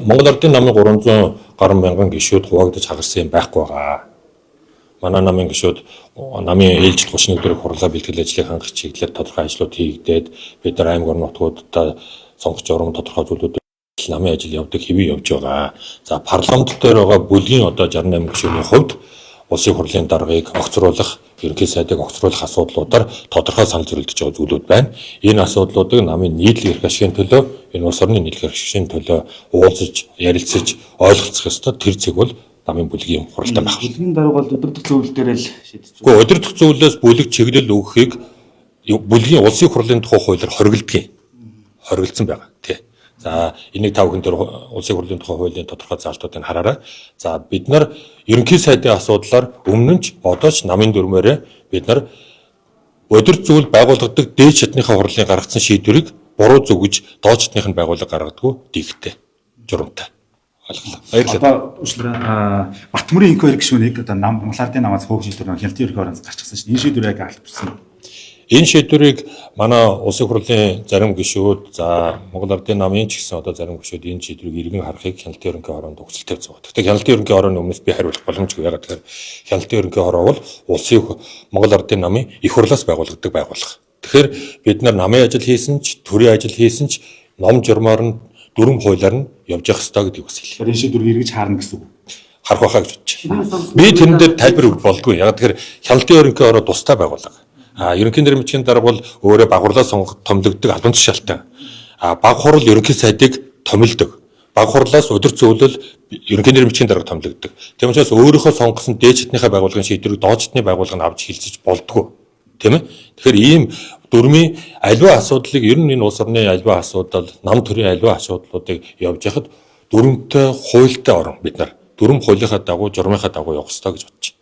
Монгол Ардын намын 300 гаруй мянган гишүүд хуваагдаж хагарсан юм байхгүй байгаа. Манай намын гишүүд намын ээлжид 31 дөрөв хурлаа бэлтгэл ажлыг хангах чиглэлээр тодорхой ажлууд хийгдээд, бид нар аймаг орон нутгуудад сонгогч орон тодорхой зүйлүүд намын ажил явдаг, хэвээ явж байгаа. За, парламент дээр байгаа бүлгийн одоо 68 гишүүний хувьд улсын хурлын даргаыг огцруулах, ерөнхий сайдыг огцруулах асуудлуудаар тодорхой санал зөрөлдөж байгаа зүйлүүд байна. Энэ асуудлуудыг намын нийтлэг эрх ашигын төлөө, энэ улс орны нийтлэг эрх ашигын төлөө уулзаж, ярилцаж, ойлголцох ёстой. Тэр цэг бол намын бүлгийн хуралтай байх. Бүлгийн дарга бол удирдах зөвлөл дээр л шийдэж байна. Гэхдээ удирдах зөвлөлөөс бүлэг чиглэл өгөхийг бүлгийн улсын хурлын тухай хуулиар хоригддаг юм. Хоригдсан байгаа. Тий. За, энийг та бүхэн дээр улсын хурлын тухай хуулийн тодорхой заалтуудыг хараарай. За, бид нар ерөнхий сайдын асуудлаар өмнө нь ч, одоо ч намын дүрмээрээ бид нар удирд зөвлөл байгуулгадаг дээд шатныхаа хурлын гаргацсан шийдвэрийг буруу зөв гэж доод шатных нь байгууллага гаргадаггүй дийгтэй журамтай. Ойлголоо. Баярлалаа. Одоо уучлаарай, Батмөрийн инх хоёр гишүүнийг одоо нам Монгол Ардын намаас хөөх шийдвэр хяналтын ерөнхий хорооноос гарчихсан шин. Энэ шийдвэр яг албасан. Энэ шийдвэрийг манай улсын хурлын зарим гишүүд, за, Монгол Ардын намын ч гэсэн одоо зарим гишүүд энэ шийдвэрийг эргэн харахыг хяналтын ерөнхий хороонд өгсөл тавьсан. Гэхдээ хяналтын ерөнхий хорооны өмнөөс би хариулах боломжгүй. Яагаад гэхээр хяналтын ерөнхий хороо бол улсын Монгол Ардын намын их хурлаас байгуулагддаг байгууллага. Тэгэхээр бид нар намын ажил хийсэн ч, төрийн ажил хийсэн ч ном журмаар нь, дүрм хуулиар нь явж явах ёстой гэдгийг бас хэлье. Тэгэхээр энэ шийдвэрийг эргэж харна гэсэн үг. Харах байхаа гэж бодож байна. Би тэрэн дээр тайлбар өгөх болдгүй. Яг тэгэхээр хяналтын ерөнхий хороо тустай байгууллага. А ерөнхий нэр бичгийн дарга бол өөрөө баг хурлаа сонгох томилогддог албан тушаалтай. А баг хурал ерөнхий сайдыг томилдог. Баг хурлаас өдөр зөвлөл ерөнхий нэр бичгийн дарга томилогддог. Тийм учраас өөрийнхөө сонгосон дээд шатныхаа байгууллагын шийдвэрийг доод шатны байгууллага нь авч хилцэж болдгоо. Тийм ээ? Тэгэхээр ийм дүрмийн аливаа асуудлыг, ер нь энэ улс орны аливаа асуудал, нам төрийн аливаа асуудлуудыг явж яхад дүрмтэй, хуультай орон бид нар дүрм хуулийнхаа дагуу, журмынхаа дагуу явах ёстой гэж бодож байна.